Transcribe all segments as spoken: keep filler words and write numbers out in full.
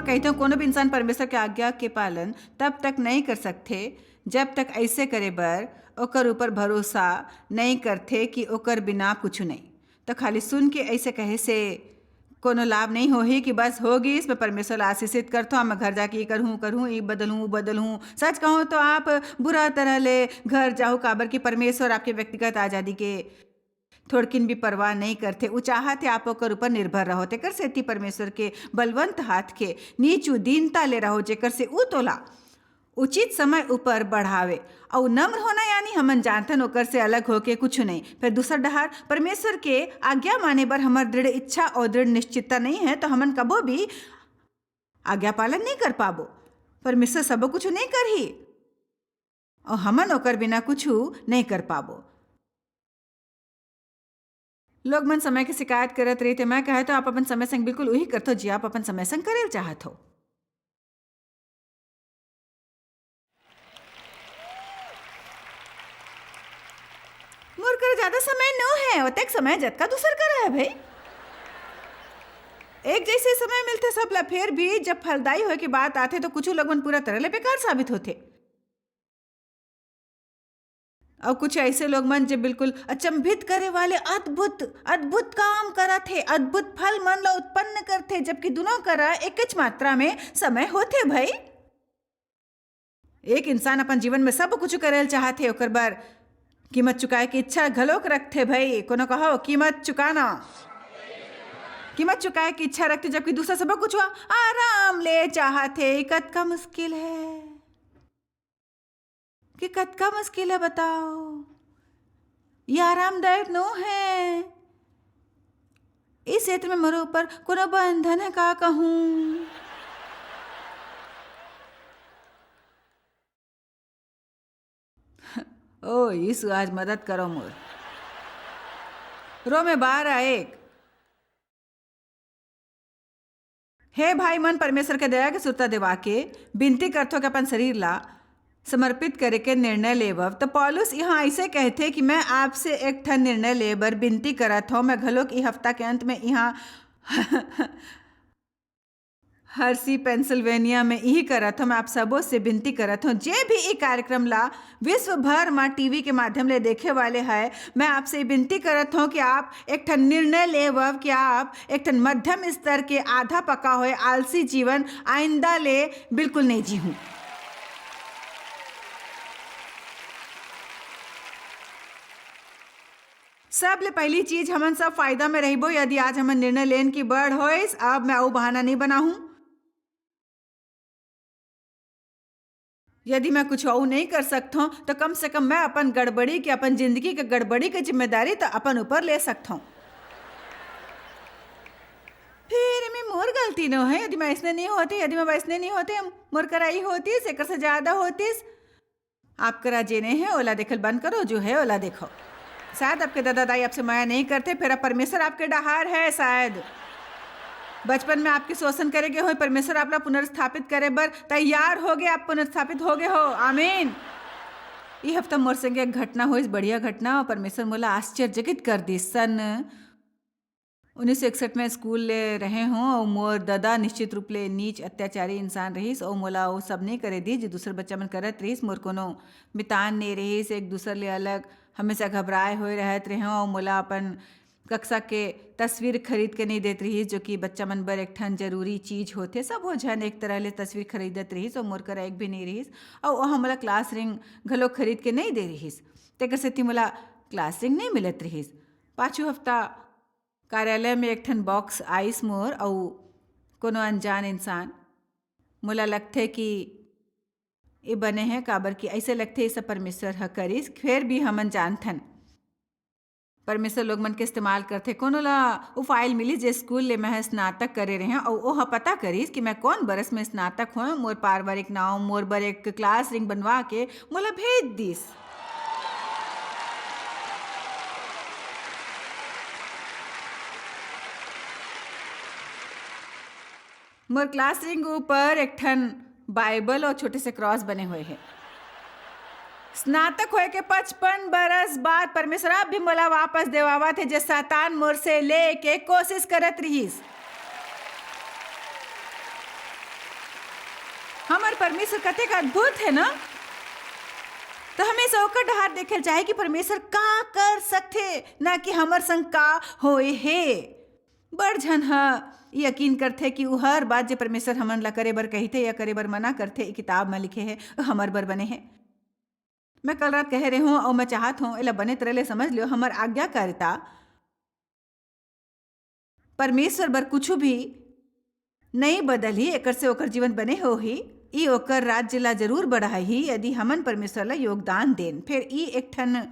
कहिथंव, कोनो भी इंसान परमेश्वर के आज्ञा के पालन तब तक नइ कर सकथे, जब तक अइसे करे बर ओकर ऊपर भरोसा नइ करथे कि ओकर बिना कुछु नइ। त खाली सुन के अइसे कहे से कोनो लाभ नइ होही कि बस हो गिस, मैं परमेश्वर ला आशीषित करथंव, मैं घर जाके ये करहूँ, करहूँ, ये बदलहूँ, वो बदलहूँ। सच कहूँ तो आप बुरा तरह ले घर जाहू, काबर कि परमेश्वर आपके व्यक्तिगत आजादी के थोड़किन भी परवाह नइ करथे। ऊ चाहत हे आप ओकर ऊपर निर्भर रहो। तेकर सेती परमेश्वर के बलवंत हाथ के नीचू दीनता ले रहो, जेकर से ऊ तोला उचित समय ऊपर बढ़ावे। अउ नम्र होना यानी हमन जानथन ओकर से अलग होके कुछु नइ। फेर दूसर डहार परमेश्वर के आज्ञा माने बर हमर दृढ़ इच्छा अउ दृढ़ निश्चितता नइ हे, तो हमन कभू भी आज्ञा पालन नइ कर पाबो। परमेश्वर सबो कुछु नइ करही अउ हमन ओकर बिना कुछु नइ कर पाबो। लोग मन समय के शिकायत करत रहिथे, मैं कहे तो आप अपन समय संग बिल्कुल उही करथो जी आप अपन समय संग करेल चाहत हो। मोर करा ज्यादा समय नो हे, ओतेक समय जतका दूसर करा हे भाई। एक जइसे समय मिलथे सबला, फेर भी जब फलदायी होए के बात आथे तो कुछु लोग मन पूरा तरह ले बेकार साबित होथे। अउ कुछ अइसे लोग मन जे बिल्कुल अचंभित करे वाले अद्भुत, अद्भुत काम करत हे, अद्भुत फल मन ला उत्पन्न करथे, जबकि दुनों करा एकेच मात्रा में समय होथे भाई। एक इंसान अपन जीवन में सब कुछु करे ल चाहत हे, ओकर बर कीमत चुकाए के इच्छा घलोक रखथे भाई। कोनो कहो कीमत चुकाना, कीमत चुकाए के इच्छा रखथे, जबकि दूसरा सब कुछु आराम ले चाहत हे। कतका मुश्किल हे कि कतका मुश्किल हे बताओ, ये आरामदायक नो हे। इस क्षेत्र में मोर ऊपर कोनो बंधन हे का कहूँ? ओ यीशु, आज मदद करो मोर। रोमे बारह एक। हे भाई मन, परमेश्वर के दया के सुरता देवा के बिनती करथो कि अपन शरीर ला समर्पित करे के निर्णय लेवव। त पौलुस इहाँ अइसे कहथे कि मैं आपसे एक ठन निर्णय ले बर बिनती करत हौं। मैं घलोक ई हफ्ता के अंत में इहाँ हर्सी, पेंसिल्वेनिया में इही करत हौं। मैं आप सबो से बिनती करत हौं, जे भी ई कार्यक्रम ला विश्व भर म टीवी के माध्यम ले देखे वाले है, मैं आपसे बिनती करत हौं कि आप एक ठन निर्णय लेवव कि आप एक ठन मध्यम स्तर के आधा पका होए आलसी जीवन आइंदा ले बिल्कुल नहीं जीहू। सबले पहली चीज, हमन सब फायदा में रहिबो यदि आज हमन निर्णय लेन की बड़ होइस, अब मैं अउ बहाना नहीं बनाहूं। यदि मैं कुछ अउ नहीं कर सकथौं, तो कम से कम मैं अपन गड़बड़ी के, अपन जिंदगी के गड़बड़ी के जिम्मेदारी तो अपन ऊपर ले सकथौं। फिर एमे मोर गलती नो है, यदि मैं ऐसने नहीं होती, यदि मैं वैसने नहीं होती, मोर करा ई होतीस, एकर से ज्यादा होतीस। आप करा जेने है, ओला देखल बंद करो, जो है, ओला देखो। शायद आपके दादा दाई आपसे मया नहीं करते, फिर अब परमेश्वर आपके डहार है शायद। बचपन में आपके शोषण करे गे होय, परमेश्वर आपला पुनर्स्थापित करे बर तैयार हो गए, आप पुनर्स्थापित हो गए हो। आमीन। ये हफ्ता मोर संगे एक घटना होइस, बढ़िया घटना, और परमेश्वर मोला आश्चर्यचकित कर दिस। सन उन्नीस सौ इकसठ में स्कूल ले रहे हों, अउ मोर ददा निश्चित रूप ले नीच अत्याचारी इंसान रहिस, अउ मोला वो सब नहीं करे दिस, जो दूसर बच्चा मन करत रहिस। मोर कोनो मितान नहीं रहिस, एक दूसर ले अलग, हमेशा घबराए हुए रहत रहे हों, अउ मोला अपन कक्षा के तस्वीर खरीद के नहीं देत रहिस, जो कि बच्चा मन बर एक ठन जरूरी चीज होथे। सबो झन एक तरह ले तस्वीर खरीदत रहिस, अउ मोर करा एक भी नहीं रहिस, अउ वो हमला क्लास रिंग घलो खरीद के नहीं दे रहिस, तेकर सेती मोला क्लास रिंग नहीं मिलत रहिस। पाछू हफ्ता कार्यालय में एक ठन बॉक्स आइस मोर, अउ कोनो अनजान इंसान। मोला लगथे कि ये बने हे, काबर कि ऐसे लगथे ये सब परमेश्वर ह करिस। फेर भी हमन जानथन, परमेश्वर लोग मन के इस्तेमाल करथे। कोनो ला वो फाइल मिलिस, जे स्कूल ले मैं ह स्नातक करे रहें, अउ वो ह पता करिस कि मैं कौन बरस में स्नातक हों। मोर पारिवारिक नाव, मोर बर एक क्लास रिंग बनवा के मोला भेज दिस। मोर क्लास रिंग ऊपर एक ठन बाइबल और छोटे से क्रॉस बने हुए हे। स्नातक होए के पचपन बरस बाद परमेश्वर अब भी मोला वापस देवावत हे, जे शैतान मोर से ले के कोशिश करत रहिस। हमर परमेश्वर कतेक अद्भुत है ना। तो हमेशा ओकर डहार देखे ल चाहे कि परमेश्वर का कर सकथे, ना कि हमर संग का होए हे। बड़ झन ह यकीन करथे कि उ हर बात जे परमेश्वर हमन ला करे बर कहिथे या करे बर मना करथे, ई किताब म लिखे हे, हमर बर बने हे। मैं कल रात कहे रहे हूँ, और मैं चाहत हूँ एला बने तरह ले समझ लियो, हमर आज्ञाकारिता परमेश्वर बर कुछु भी नई बदलही, एकर से ओकर जीवन बने होही। ई ओकर राज्य ला जरूर बढ़ाही, यदि हमन परमेश्वर ला योगदान देन। फिर ई एक ठन,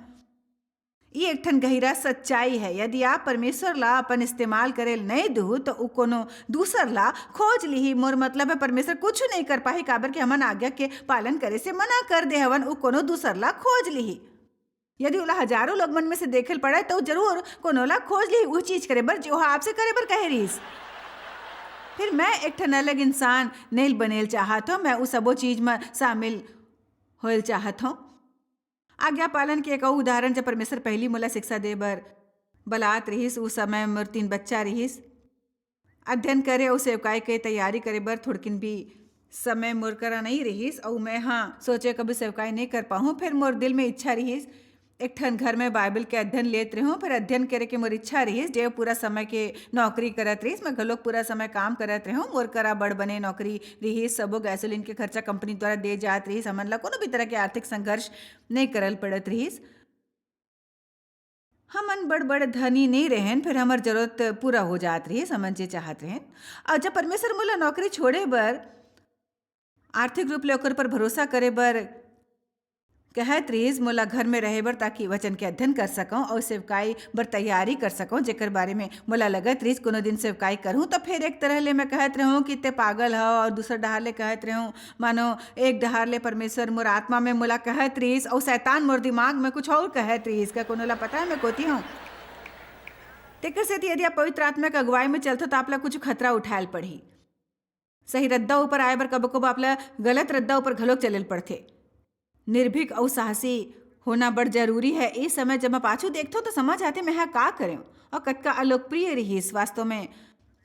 ई एक ठन गहिरा सच्चाई है। यदि आप परमेश्वर ला अपन इस्तेमाल करे ल नई दुहू, तो उ कोनो दूसर ला खोज लिही। मोर मतलब है, परमेश्वर कुछु नई कर पाही, काबर कि हमन आज्ञा के पालन करे से मना कर दे हवन। उ कोनो दूसर ला खोज लिही। यदि ओला हजारों लोग मन में से देखे ल पड़े, तो जरूर कोनो ला खोज लिही, उ चीज करे बर, जो ओहा आपसे करे बर कहे रहिस। फिर मैं एक ठन अलग इंसान नई ल बने ल चाहत हूँ, मैं उ सबो चीज म शामिल होए ल चाहत हूँ। आज्ञा पालन के एक अउ उदाहरण, जब परमेश्वर पहली मोला शिक्षा दे बर बलात रहिस, उ समय मोर तीन बच्चा रहिस। अध्ययन करे अउ सेवकाई के तैयारी करे बर थोड़किन भी समय मोर करा नई रहिस, अउ मैं हा सोचे कभी सेवकाई नई कर पाहूँ। फिर मोर दिल में इच्छा रहिस, एक ठन घर में बाइबल के अध्ययन लेत रहूं। फिर अध्ययन करे के मोर इच्छा रहिस, जे पूरा समय के नौकरी करत रहिस, मैं घलोक पूरा समय काम करत रहूं। मोर करा बड़ बने नौकरी रहिस, सबो गैसोलीन के खर्चा कंपनी द्वारा दे जात रहिस, हमन ला कोनो भी तरह के आर्थिक संघर्ष नई करल पड़त रहिस। हमन बड़ बड़ धनी नई रहेन, फिर हमर जरूरत पूरा हो जात रहिस, हमन जे चाहत रहेन। और जब परमेश्वर मोला नौकरी छोड़े बर, आर्थिक रूप ले ओकर पर भरोसा करे बर कहत रहिस, मोला घर में रहे बर, ताकि वचन के अध्ययन कर सकंव और सेवकाई बर तैयारी कर सकंव, जेकर बारे में मोला लगत रहिस कोनो दिन सेवकाई करहूं। तो फिर एक तरह ले मैं कहत रहूं कि ते पागल हव, और दूसर डहार ले कहत रहूं, मानो एक डहार ले परमेश्वर मोर आत्मा में मोला कहत रहिस और शैतान मोर दिमाग में कुछ और कहत रहिस। का कोनो ला पता है मैं कोती हूँ? तेकर सेती यदि आप पवित्र आत्मा के अगुवाई में चलथो, तो आप ला कुछ खतरा उठायल पड़ही। सही रद्दा ऊपर आए बर कबो कबो आप ला गलत रद्दा ऊपर घलोक चले ल पड़थे। निर्भीक अउ साहसी होना बड़ जरूरी है। ए समय जब मैं पाछू देखथों, तो समझ आथे मैं हा का करेंव और कतका अलोकप्रिय रिहिस। वास्तव में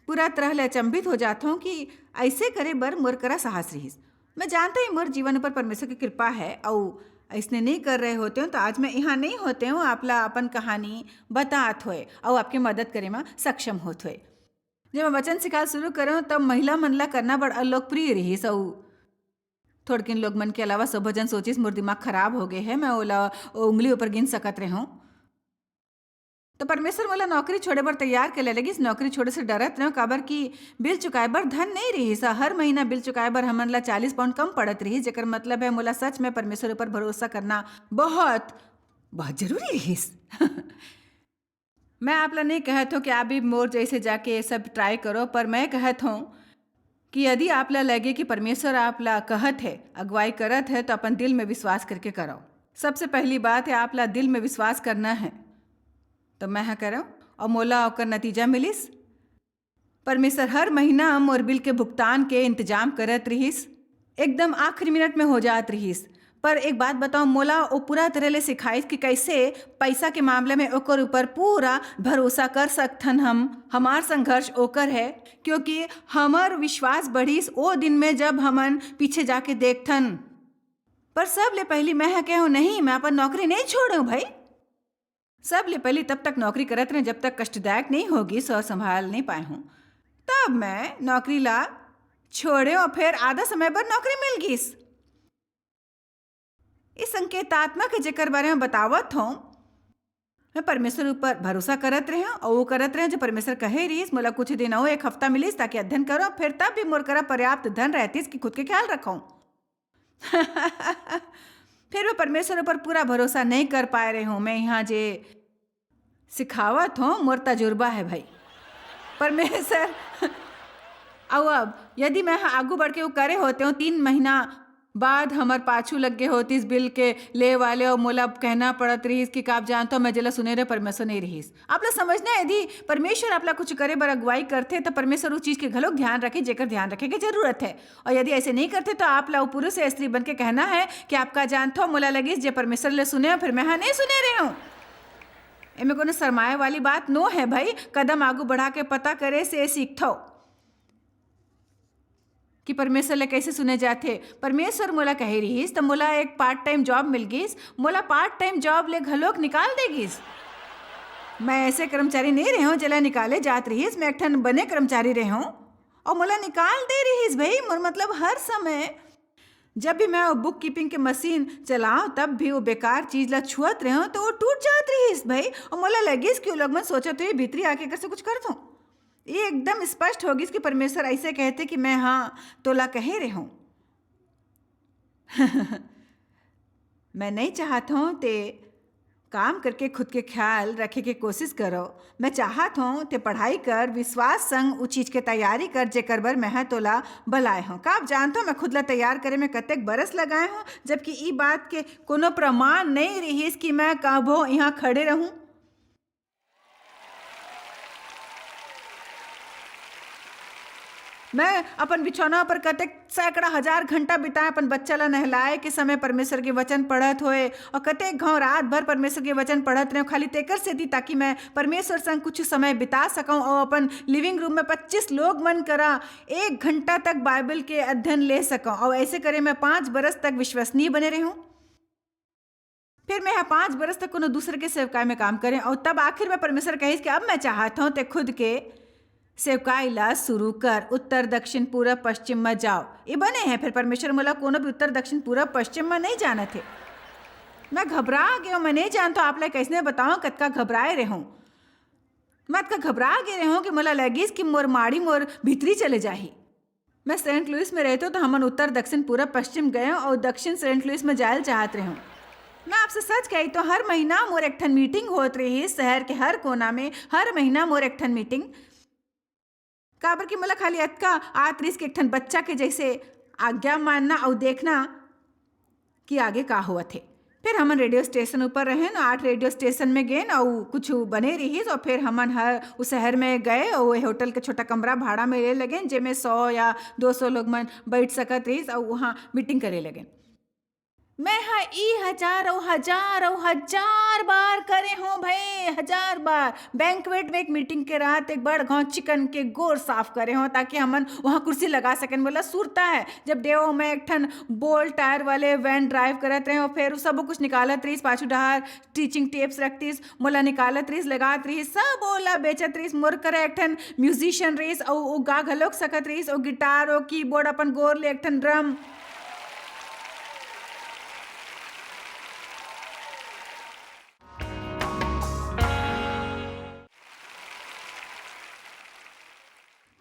पूरा तरह ले अचंभित हो जाथों कि ऐसे करे बर मोर करा साहस रिहिस। मैं जानता ही मोर जीवन ऊपर परमेश्वर की कृपा है, अउ ऐसने नहीं कर रहे होते हो तो आज मैं यहाँ नहीं होते हूँ, आपला अपन कहानी बतात होए अउ आपके मदद करे में सक्षम होत होए। जब मैं वचन सिखाल शुरू करेंव, तब महिला मन ला करना बड़ अलोकप्रिय रिहिस, अउ थोड़किन लोग मन के अलावा सबो जन सोचिस, "मोर दिमाग खराब हो गए है, मैं ओला उंगली ऊपर गिन सकत रहे हूँ।" तो परमेश्वर मोला नौकरी छोड़े बर तैयार करे लगिस। नौकरी छोड़े से डरत रहे हूँ, काबर कि बिल चुकाए बर धन नहीं रिहिस। हर महीना बिल चुकाए बर हमन ला चालीस पाउंड कम पड़त रिहिस, जेकर मतलब है मोला सच में परमेश्वर ऊपर भरोसा करना बहुत, बहुत जरूरी रिहिस। मैं आप ला नहीं कहत हूँ कि आप भी मोर जैसे जाके ये सब ट्राई करो, पर मैं कहत हूँ कि यदि आप ला लगे कि परमेश्वर आप ला कहत है, अगुवाई करत है, तो अपन दिल में विश्वास करके करो। सबसे पहली बात है, आप ला दिल में विश्वास करना है। तो मैं हा करो, और मोला ओकर नतीजा मिलिस। परमेश्वर हर महीना मोर बिल के भुगतान के इंतजाम करत रिहिस। एकदम आखिरी मिनट में हो जात रिहिस। पर एक बात बताओ, मोला ओ पूरा तरह ले सिखाइस कि कैसे पैसा के मामले में ओकर ऊपर पूरा भरोसा कर सकथन हम। हमार संघर्ष ओकर है, क्योंकि हमर विश्वास बढ़िस ओ दिन में, जब हमन पीछे जाके देखथन। पर सब ले पहली मैं हा कहेंव, "नहीं, मैं अपन नौकरी नहीं छोड़ेंव भाई।" सब ले पहली तब तक नौकरी करत रहे, जब तक कष्टदायक नहीं होगी, स्व संभाल नहीं पाए हूँ। तब मैं नौकरी ला छोड़े और फिर आधा समय बर नौकरी मिल गिस। इस संकेतात्मक के जेकर बारे में बतावत हूँ, मैं परमेश्वर ऊपर भरोसा करत रहे हूँ और वो करत रहे जो परमेश्वर कहे रहिस। मोला कुछ दिन और एक हफ्ता मिलिस ताकि अध्ययन करो, फिर तब भी मोर करा पर्याप्त धन रहतिस कि खुद के ख्याल रखो। फिर वो परमेश्वर ऊपर पूरा भरोसा नहीं कर पाए रहे हूँ। मैं यहाँ जे सिखावत हूँ, मोर तजुर्बा है भाई। परमेश्वर, अउ अब यदि मैं ह आगू बढ़ के वो करे होते हूँ, तीन महीना बाद हमर पाछू लग गए होतिस बिल के ले वाले, और मोला कहना पड़त रहिस कि "का आप जानत हो, मैं जेला सुने रहे, परमेश्वर नहीं रहिस।" आप ला समझना है, यदि परमेश्वर आप ला कुछ करे बर अगुवाई करथे, तो परमेश्वर उस चीज के घलोक ध्यान रखे, जेकर ध्यान रखे के जरूरत है। और यदि ऐसे नहीं करथे, तो आप ला वो पुरुष या स्त्री बन के कहना है कि "आप का जानत हो, मोला लगिस जे परमेश्वर ले सुने हो, फिर मैं हा नहीं सुने रहे हूँ।" एमे कोनो शर्माए वाली बात नो है भाई। कदम आगू बढ़ा के पता करे से सीखथो। कि परमेश्वर ले कैसे सुने जाथे। परमेश्वर मोला कहे रिहिस, त मोला एक पार्ट टाइम जॉब मिल गिस। मोला पार्ट टाइम जॉब ले घलोक निकाल दे गिस। मैं ऐसे कर्मचारी नहीं रहे हूँ, जेला निकाले जात रिहिस। मैं एक ठन बने कर्मचारी रहे हूँ और मोला निकाल दे रिहिस भाई। मोर मतलब, हर समय जब भी मैं वो बुक कीपिंग के मशीन चलाऊं, तब भी वो बेकार चीज ला छुअत रहे हूँ, तो वो टूट जात रिहिस भाई। और मोला लगिस कि वो लोग मन सोचत हुए भीतरी आके एकर से कुछ करत हूँ। ये एकदम स्पष्ट हो गिस कि परमेश्वर ऐसे कहते कि मैं, हाँ, तोला कहे रहे हूँ। मैं नहीं चाहत हूँ ते काम करके खुद के ख्याल रखे के कोशिश करो। मैं चाहत हूँ ते पढ़ाई कर, विश्वास संग उ चीज के तैयारी कर, जेकर बर मैं ह तोला बलाए हूँ। का आप जानत हो, मैं खुद ला तैयार करे में कतेक बरस लगाए हूँ, जबकि ई बात के कोनो प्रमाण नहीं रिहिस कि मैं कबो यहाँ खड़े रहूँ। मैं अपन बिछौना पर कतेक सैकड़ा हजार घंटा बिताए, अपन बच्चा ला नहलाए के समय परमेश्वर के वचन पढ़त होए, और कतेक घाव रात भर परमेश्वर के वचन पढ़त रहे, खाली तेकर सेती, ताकि मैं परमेश्वर संग कुछ समय बिता सकूं और अपन लिविंग रूम में पच्चीस लोग मन करा एक घंटा तक बाइबल के अध्ययन ले सकूं। और ऐसे करे मैं पाँच बरस तक विश्वसनीय बने रहूं। फिर मैं ह पाँच बरस तक कोनो दूसर के सेवकाई में काम करें, और तब आखिर में परमेश्वर कहिस कि अब मैं चाहत हूँ ते खुद के सेवकाई ला शुरू कर, उत्तर, दक्षिण, पूरब, पश्चिम में जाओ। ये बने हैं, फिर परमेश्वर मोला कोनो भी उत्तर, दक्षिण, पूरब, पश्चिम में नहीं जाना थे। मैं घबरा गए हूँ, मैं नहीं जानता आप ला कैसने बताऊँ, कतका घबराए रहे हूँ। मैं अतका घबरा गए रहे हूँ कि मोला लगिस कि मोर माड़ी मोर भीतरी चले जाही। मैं सेंट लुइस में रहते, तो हमन उत्तर, दक्षिण, पूरब, पश्चिम गए और दक्षिण सेंट लुइस में जायल चाहत रहे हूँ। मैं आपसे सच कही, तो हर महीना मोर एक ठन मीटिंग होत रही शहर के हर कोना में, हर महीना मोर एक ठन मीटिंग। काबर कि मोला खाली अतका आत रिहिस कि एक ठन बच्चा के जैसे आज्ञा मानना और देखना कि आगे का होवत हे। फिर हमन रेडियो स्टेशन ऊपर रहेन, आठ रेडियो स्टेशन में गेन, और कुछ बने रिहिस, और फिर हमन हर उस शहर में गए, और वो होटल के छोटा कमरा भाड़ा में ले लगेन, जेमे सौ या दो सौ लोग मन बैठ सकत रिहिस, और वहाँ मीटिंग करे लगेन। मैं ह ई हजार अउ हजार अउ हजार बार करे हों भाई, हजार बार। बैंक्वेट में एक मीटिंग के रात एक बड़ घांव चिकन के गोर साफ करे हों, ताकि हमन वहाँ कुर्सी लगा सकेन। मोला सुरता है, जब डेवो में एक ठन बोल टायर वाले वैन ड्राइव करत रहे हों, फिर उ सबो कुछ निकालत रहिस, पाछू डहार टीचिंग टेप्स रखतिस, मोला निकालत रहिस, लगात रहिस, सब ओला बेचत रहिस। मोर करा एक ठन म्यूजिशियन रहिस, अउ ओ गा घलोक सकत रहिस, ओ गिटार, ओ कीबोर्ड, अपन गोर ले एक ठन ड्रम।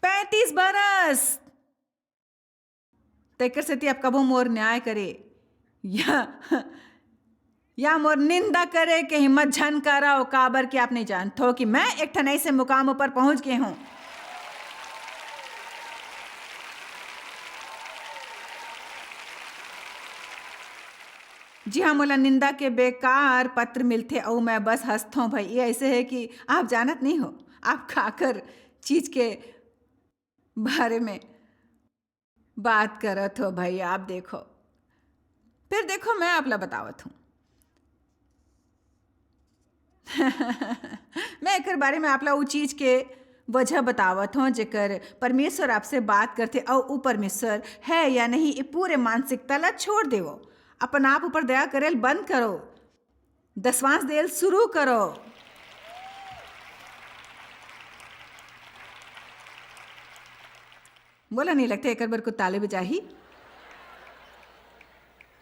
पैंतीस बरस। तेकर सेती आप कभू मोर न्याय करे या, या मोर निंदा करे के हिम्मत झन करव, काबर कि आप नहीं जानथो कि मैं एक ठन ऐसे मुकाम ऊपर पहुंच गए हूं। जी हाँ, मोला निंदा के बेकार पत्र मिलथे अउ मैं बस हंसथों भाई। ये ऐसे है कि आप जानत नहीं हो, आप काकर चीज के बारे में बात करत हो भाई, आप देखो। फिर देखो, मैं आपला बतावत हूँ। मैं एकर बारे में आपला उ चीज के वजह बतावत हूँ, जेकर परमेश्वर आपसे बात करथे, अउ उ परमेश्वर है या नहीं, ये पूरे मानसिकता ला छोड़ देवो। अपन आप ऊपर दया करेल बंद करो, दसवांश देल शुरू करो। मोला नहीं लगता एकर बर कुछ ताली बजाही।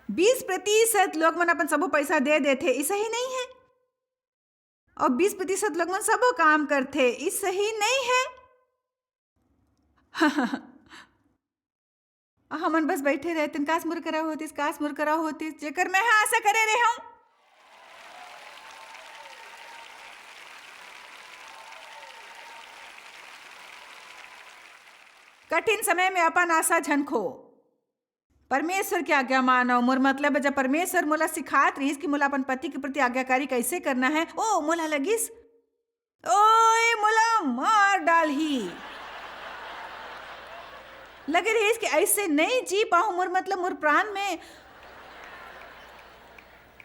बीस प्रतिशत लोग मन अपन सबो पैसा दे देथे, ई सही नहीं है। और बीस प्रतिशत लोग मन सबो काम करथे, ई सही नहीं है। हमन बस बैठे रहतेन, काश मोर करा होतिस, काश मोर करा होतिस, जेकर मैं हा आशा करे रहे हूँ। कठिन समय में अपन आशा झन खो। परमेश्वर के आज्ञा मानव। मोर मतलब, जब परमेश्वर मोला सिखात रहिस कि मोला अपन पति के प्रति आज्ञाकारी कैसे करना है, ओ मोला लगिस, ओए मोला मार डालही। लगे रहिस कि ऐसे नहीं जी पाऊं, मोर मतलब मोर प्राण में।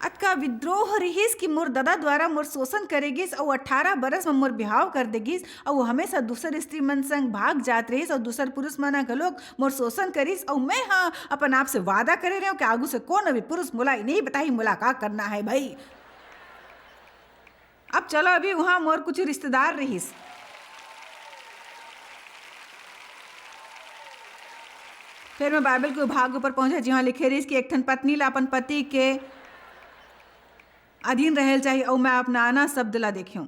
अतका विद्रोह रिहिस कि मोर ददा द्वारा मोर शोषण करे गिस अउ अठारह बरस म मोर बिहाव कर दे गिस अउ वो हमेशा दूसर स्त्री मन संग भाग जात रिहिस अउ दूसर पुरुष मन ह घलोक मोर शोषण करिस अउ मैं ह अपन आप से वादा करे रहेंव कि आगू से कोनो भी पुरुष मोला नहीं बताही मोला का करना है भाई। अब चलो, अभी वहाँ मोर कुछ रिश्तेदार रिहिस। फिर मैं बाइबल के भाग ऊपर पहुंचा, जिहां लिखे रिहिस कि एक ठन पत्नी ला अपन पति के अधीन रहल चाही, अउ मैं अपनाना शब्द ला देखियों।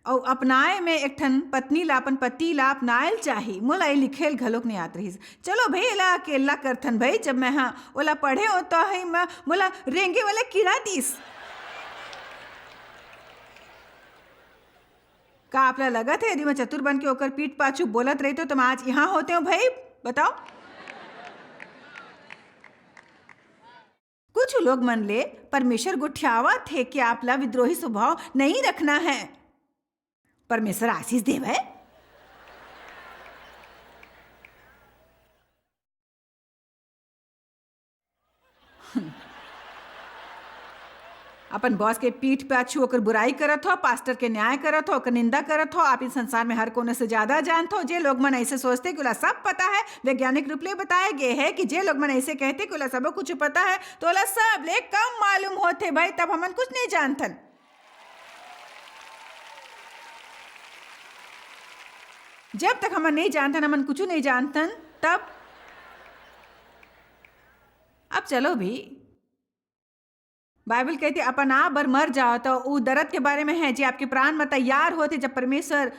अउ अपनाए में एक ठन पत्नी ला अपन पति ला अपनायल चाही। मोला ये लिखेल घलोक नहीं आत रिहिस। चलो भाई, एला अकेला करथन भाई। जब मैं, हाँ, ओला पढ़े हो तो ही मैं, मोला रेंगे वाला कीड़ा दिस। का आपला लगत है, यदि मैं चतुर बन के ओकर पीठ पाछू बोलत रहितेंव, तो मैं आज यहाँ होतेंव भाई? बताओ। कुछ लोग मन ले परमेश्वर गोठियावत हे कि आपला विद्रोही स्वभाव नहीं रखना है। परमेश्वर आशीष देवय। अपन बॉस के पीठ पाछू ओकर बुराई करत हो, पास्टर के न्याय करत हो, ओकर निंदा करत हो। आप इस संसार में हर कोने से ज्यादा जानत हो। जे लोग मन ऐसे सोचते कि ओला सब पता है, वैज्ञानिक रूप ले बताए गए है कि जे लोग मन ऐसे कहते कि ओला सबो कुछ पता है, तो ओला सब ले कम मालूम होथे भाई, तब हमन कुछ नहीं जानथन। जब तक हमन नहीं जानथन, हमन कुछ नहीं जानथन, तब अब चलो भी, बाइबल कहते, "अपन आप बर मर जाओ," तो उ दर्द के बारे में है, जे आपके प्राण में तैयार होते, जब परमेश्वर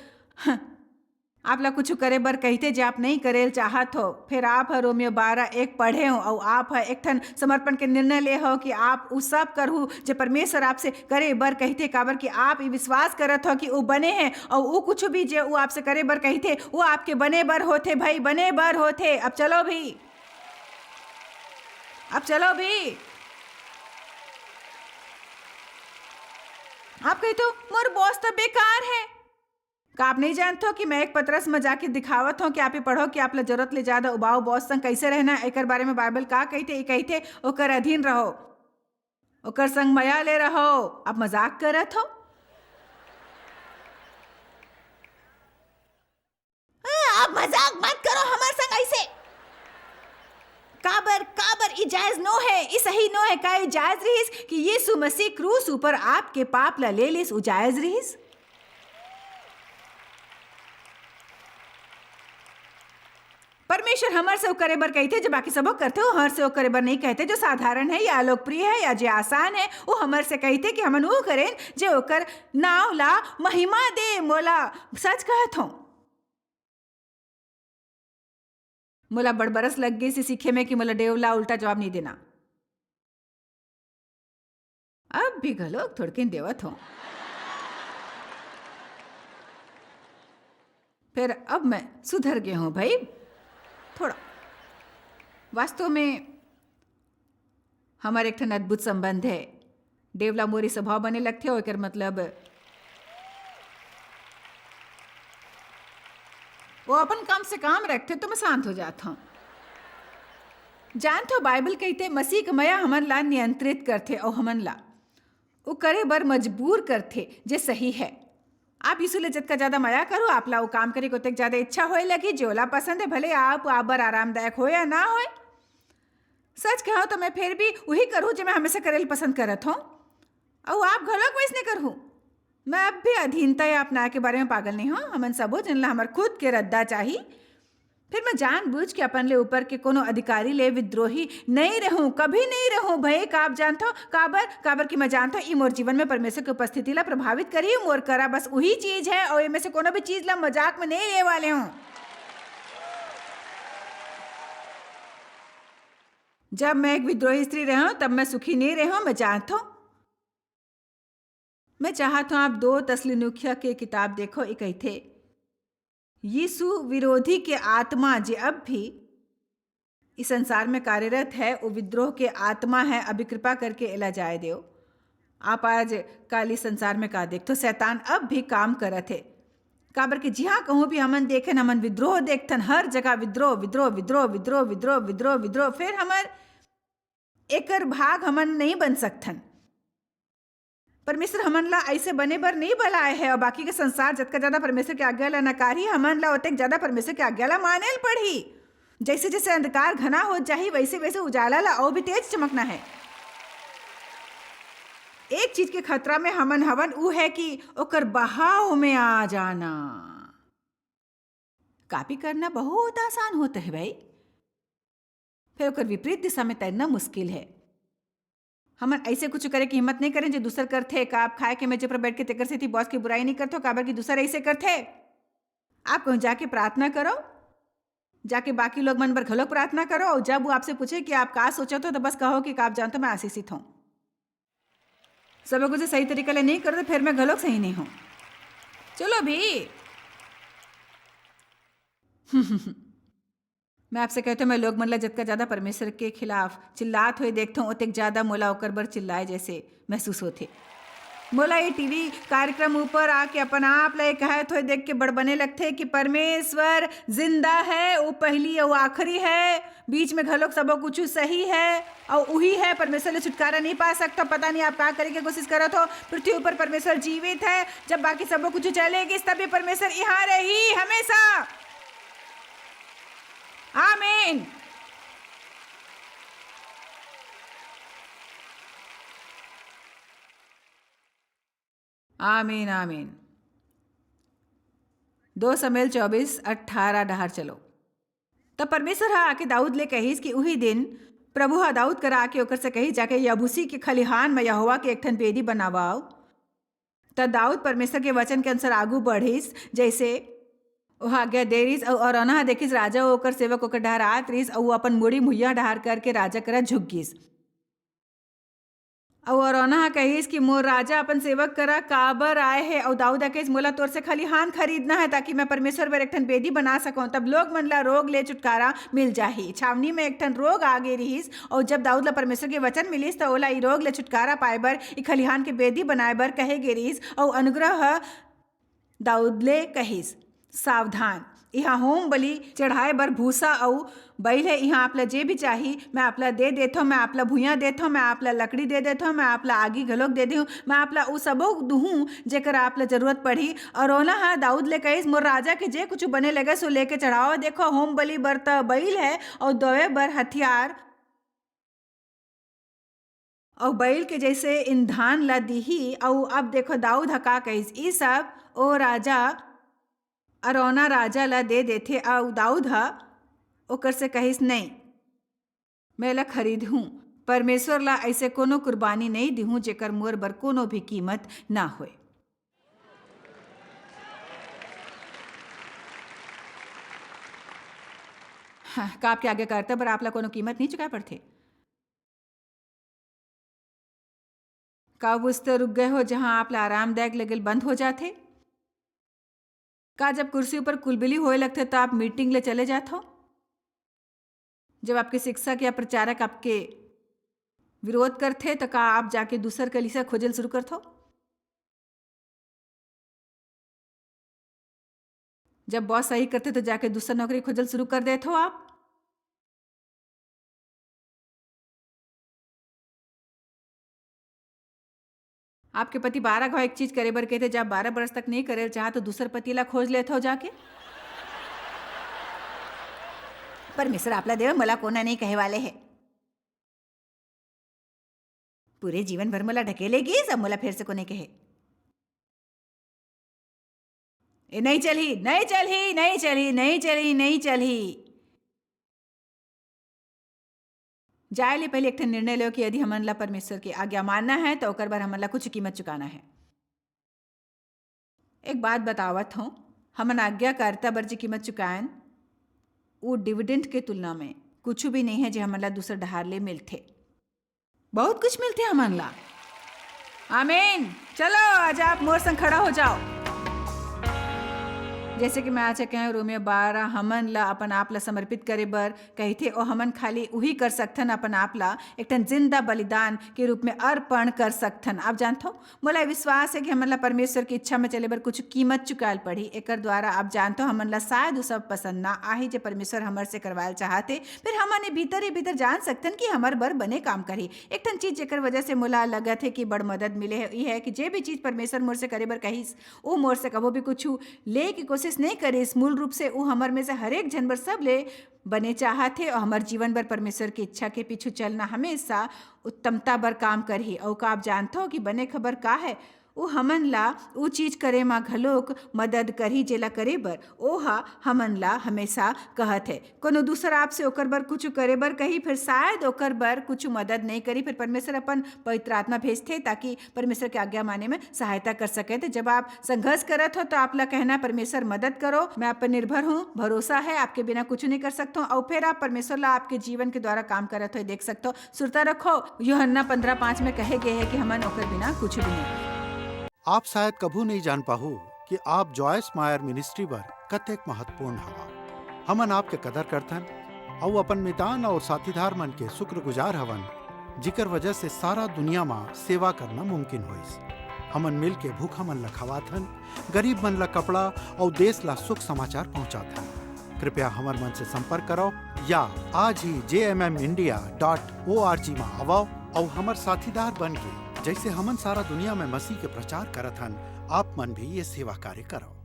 आपला कुछ करे बर कहते, जे आप नहीं करे ल चाहत हो। फिर आप ह रोमियो बारह एक पढ़े हो, अउ आप ह एक ठन समर्पण के निर्णय ले हो कि आप उ सब करहु, जे परमेश्वर आपसे करे बर कहते, काबर कि आप ई विश्वास करत हो कि उ बने हैं, अउ उ कुछ भी जे उ आपसे करे बर कहते, उ आपके बने बर होते, भाई, बने बर होते। अब चलो भी। अब चलो भी। आप कही तो, "मोर बॉस तो बेकार है।" का आप नहीं जानत हो कि मैं एक पतरस में जाके दिखावत हूँ कि आप ही पढ़ो कि आप ला जरूरत ले ज्यादा उबाऊ बॉस संग कैसे रहना है? एकर बारे में बाइबल का कहते? ये कहते, "ओकर अधीन रहो, ओकर संग मया ले रहो।" आप मजाक करत हो? हाँ, आप मजाक मत करो हमर संग ऐसे। काबर, काबर ई जायज नो है, ई सही नो है। का ई जायज रिहिस कि यीशु मसीह क्रूस ऊपर आपके पाप ला ले लिस, उ जायज रिहिस? परमेश्वर हमर से उ करे बर कहिथे, जो बाकी सबो करथे, उ हमर से उ करे बर नहीं कहते, जो साधारण है या अलोकप्रिय है या जे आसान है, उ हमर से कहिथे कि हमन उ करेन, जे ओकर नाव ला महिमा दे। मोला सच कहत हूँ, मोला बड़ बरस लग गे से सीखे में कि मोला देव ला उल्टा जवाब नहीं देना। अब भी घलोक थोड़किन देवत हूँ। फिर अब मैं सुधर गए हूँ भाई, थोड़ा। वास्तव में हमर एक ठन अद्भुत संबंध है। देव ला मोर ई स्वभाव बने लगथे, ओकर मतलब वो अपन काम से काम रखथे, तो मैं शांत हो जात हूँ। जानत हो, बाइबल कहिथे, "मसीह के मया हमन ला नियंत्रित करथे अउ हमन ला उ करे बर मजबूर करथे, जे सही है।" आप यीशु ले जतका ज्यादा मया करू, आप ला वो काम करे के ओतेक ज्यादा इच्छा होए लगी, जे ओला पसंद है, भले आप, आप बर आरामदायक हो या ना होए। सच कहो तो मैं फिर भी वही करूँ, जो मैं हमेशा करे ल पसंद करत हूँ। अउ आप घलोक वैसने करहू। मैं अब भी अधीनता या अपना के बारे में पागल नहीं हूँ। हमन सबो जन ला हमर खुद के रद्दा चाही। फिर मैं जानबूझ के अपन ले ऊपर के कोनो अधिकारी ले विद्रोही नहीं रहूं, कभी नहीं रहूं। भई, का आप जानथो काबर? काबर कि मैं जानथो, ई मोर जीवन में परमेश्वर के उपस्थिति ला प्रभावित करही। मोर करा बस उही चीज है, और एमे से कोनो भी चीज ला मजाक में नहीं ले वाले हूँ। जब मैं एक विद्रोही स्त्री रहूं, तब मैं सुखी नहीं रहूं, मैं जानथो। मैं चाहत हूं, आप दो तसलिनुखिया के किताब देखो, ये कहिथे, यीशु विरोधी के आत्मा, जे अब भी इस संसार में कार्यरत है, वो विद्रोह के आत्मा है। अभी कृपा करके एला जाए देव। आप आज काल इस संसार में का देखथो, शैतान अब भी काम करत है। काबर कि जिहाँ कहूँ भी हमन देखेन, हमन विद्रोह देखथन, हर जगह विद्रोह, विद्रोह, विद्रोह, विद्रोह, विद्रोह, विद्रोह, विद्रोह। फिर हमर एकर भाग हमन नहीं बन सकथन। परमेसर हमन ला अइसे बने बर नइ बलाय हे, अउ बाकी के संसार जतका जादा परमेसर के आज्ञा ला नकारही, हमन ला ओतेक जादा परमेसर के आज्ञा ला माने ल पड़ही। जइसे-जइसे अंधकार घना होत जाही, वइसे-वइसे उजाला ला अउ भी तेज चमकना हे। एक चीज के खतरा में हमन हवन, ऊ हे कि ओकर बहाव में आ जाना। कॉपी करना बहुत आसान होत हे भई, फेर ओकर विपरीत दिशा में तैरना मुस्किल हे। हमन अइसे कुछ करे के हिम्मत नइ करें, जे दूसर करथे। का आप खाए के मेज पर बइठ के तेकर सेती बॉस के बुराई नइ करथो, काबर कि दूसर अइसे करथे? आप कहूँ जाके प्रार्थना करो, जाके बाकी लोग मन बर घलोक प्रार्थना करो, अउ जब वो आपसे पूछे कि आप का सोचत हो, तो बस कहो कि का आप जानत हो, मैं आशीषित हूँ। सब कुछ सही तरीका ले नइ करो, तो फेर मैं घलोक सही नइ हूँ। चलो भी। मैं आपसे कहत हूँ, मैं लोग मन ला जतका जादा परमेसर के खिलाफ चिल्लात होए देखथों, ओतेक जादा मोला ओकर बर चिल्लाए जइसे महसूस होथे। मोला ये टीवी कार्यक्रम ऊपर आके अपन आप ला ये कहत होए देख के बड़ बने लगथे कि परमेसर जिंदा हे, वो पहिली अउ आखिरी हे, बीच में घलोक सबो कुछ सही हे, अउ उही हे, परमेसर ले छुटकारा नइ पा सकथो। पता नइ आप का करे के कोशिश करत हो, पृथ्वी ऊपर परमेसर जीवित हे। जब बाकी सबो कुछ चले गिस, तब भी परमेसर इहाँ रही हमेसा। आमीन। आमीन, आमीन। दो शमूएल चौबीस अठारह डहार चलो। तब परमेसर ह आके दाऊद ले कहिस कि उही दिन प्रभु ह दाऊद करा आके ओकर से कहिस, "जाके यबूसी के खलिहान म यहोवा के एक ठन बेदी बनावव।" त दाऊद परमेसर के वचन के अनुसार आगू बढ़िस, जइसे ओह आज्ञा दे रिहिस, अऊ अरौना ह देखिस, राजा अऊ ओकर सेवक ओकर डहर आत रिहिस, अऊ वो अपन मुड़ी भुइयां डहर करके राजा करा झुक गिस। अऊ अरौना ह कहिस कि मोर राजा अपन सेवक करा काबर आए हे? अऊ दाऊद ह कहिस, मोला तोर से खलिहान खरीदना हे, ताकि मैं परमेसर बर एक ठन बेदी बना सकंव, तब लोग मन ला रोग ले छुटकारा मिल जाही। छावनी म एक ठन रोग आ गे रिहिस, अऊ जब दाऊद ला परमेसर के वचन मिलिस, त ओला ई रोग ले छुटकारा पाए बर, ई खलिहान के बेदी बनाए बर कहे गे रिहिस, अऊ अनुग्रह ह दाऊद ले कहिस, "सावधान, इहाँ होम बलि चढ़ाए बर भूसा अऊ बइल हे, इहाँ आप ला जे भी चाही, मैं आप ला दे देथंव, मैं आप ला भुइयां देथंव, मैं आप ला लकड़ी दे देथंव, मैं आप ला आगी घलोक दे देहूं, मैं आप ला ऊ सबो दुहूं, जेकर आप ला जरूरत पड़ही।" अरौना ह दाऊद ले कहिस, "मोर राजा के जे कुछु बने लगे, सो लेके चढ़ाओ। देखो, होम बलि बर त बइल हे, अऊ दवे बर हथियार, अऊ बइल के जइसे ईंधन ला दीही।" अऊ अब देखो, दाऊद ह का कहिस, ई सब ओ राजा अरौना राजा ला दे देथे। अऊ दाऊद ह ओकर से कहिस, "नइं, मैं ला खरीदहूं, परमेसर ला अइसे कोनो कुरबानी नइं दिहूं, जेकर मोर बर कोनो भी कीमत ना होय।" हाँ, का आपके आज्ञाकारिता बर आप ला कोनो कीमत नइं चुकाए पड़थे? का वो स्तर रुक गए हो, जहां आप ला आरामदायक लगेल बंद हो जाथे? का जब कुर्सी ऊपर कुलबिली होए लगथे, त आप मीटिंग ले चले जाथो? जब आपके शिक्षक या प्रचारक आपके विरोध करथे, त का आप जाके दूसर कलीसिया खोजल शुरू करथो? जब बॉस सही करथे, त जाके दूसर नौकरी खोजल शुरू कर देथो आप? आपके पति बारह घाव एक चीज करे बर कहिथे, जब बारह बरस तक नइं करे ल चाहत, त दूसर पति ला खोज लेथव जाके। परमेसर आप ला देवे, मोला कोना नइं कहे वाले हे। पूरे जीवन भर मोला ढकेले गिस, अब मोला फेर से कोने कहे, "ए, नइं चलही, नइं चलही, नइं चलही, नइं चलही, नइं चलही।" जाए ले पहिली एक ठन निर्णय लेव कि यदि हमन ला परमेसर के आज्ञा मानना हे, त ओकर बर हमन ला कुछ कीमत चुकाना हे। एक बात बतावत हंव, हमन आज्ञाकारिता बर जे कीमत चुकायन, वो डिविडेंड के तुलना में कुछु भी नइं हे, जे हमन ला दूसर डहार ले मिलथे। बहुत कुछ मिलथे हमन ला। आमीन। चलो, आज आप मोर संग खड़ा हो जाओ। जैसे कि मैं आज कहें, रोमियो बारह हमन ला अपन आप ला समर्पित करे बर कहिथे, और हमन खाली उही कर सकथन, अपन आप ला एक ठन जिंदा बलिदान के रूप में अर्पण कर सकथन। आप जानथो, मोला विश्वास है कि हमन ला परमेश्वर की इच्छा में चले बर कुछ कीमत चुकायल पड़ही। एकर द्वारा आप जानथो, हमन ला शायद उ सब पसंद ना आही, जे परमेश्वर हमर से करवायल चाहत हे। फिर हमन ये भीतर ही भीतर जान सकथन कि हमर बर बने काम करही। एक ठन चीज जेकर वजह से मोला लगत है कि बड़ मदद मिले है, ये है कि जे भी चीज परमेश्वर मोर से करे बर कहिस, वो मोर से कभो भी कुछ ले के कोशिश नहीं करिस। मूल रूप से वो हमर में से हर एक झन बर सब ले बने चाहत हे, और हमर जीवन बर परमेश्वर की इच्छा के पीछू चलना हमेशा उत्तमता बर काम करही। और का आप जानथो कि बने खबर का है? वो हमन ला वो चीज करे मा घलोक मदद करही, जेला करे बर ओहा हमन ला हमेशा कहत है। कोनो दूसर आपसे ओकर बर कुछ करे बर कही, फिर शायद ओकर बर कुछ मदद नहीं करी, फिर परमेश्वर अपन पवित्र आत्मा भेजथे, ताकि परमेश्वर के आज्ञा माने में सहायता कर सके। तो जब आप संघर्ष करत हो, तो आप ला कहना, "परमेश्वर, मदद करो, मैं आप पर निर्भर हूँ, भरोसा है, आपके बिना कुछ नहीं कर सकता हूँ।" और फिर आप परमेश्वर ला आपके जीवन के द्वारा काम करत हुए देख सकते हो। सुरता रखो, यूहन्ना पन्द्रह पाँच में कहे गए है कि हमन ओकर बिना कुछ भी नहीं। आप शायद कभू नहीं जान पाहू कि आप जॉयस मायर मिनिस्ट्री बर कतेक महत्वपूर्ण हवा। हमन आपके कदर करथन, अउ अपन मितान और साथीदार मन के शुक्रगुजार हवन, जिकर वजह से सारा दुनिया मा सेवा करना मुमकिन होइस। हमन मिल के भूखा मन ला खवाथन, गरीब मन ला कपड़ा और देश ला सुख समाचार पहुंचाथन। कृपया हमर मन से संपर्क करो या आज ही जे M M India dot O R G मा आवो और हमर साथीदार बन के, जैसे हमन सारा दुनिया में मसीह के प्रचार करत हन, आप मन भी ये सेवा कार्य करो।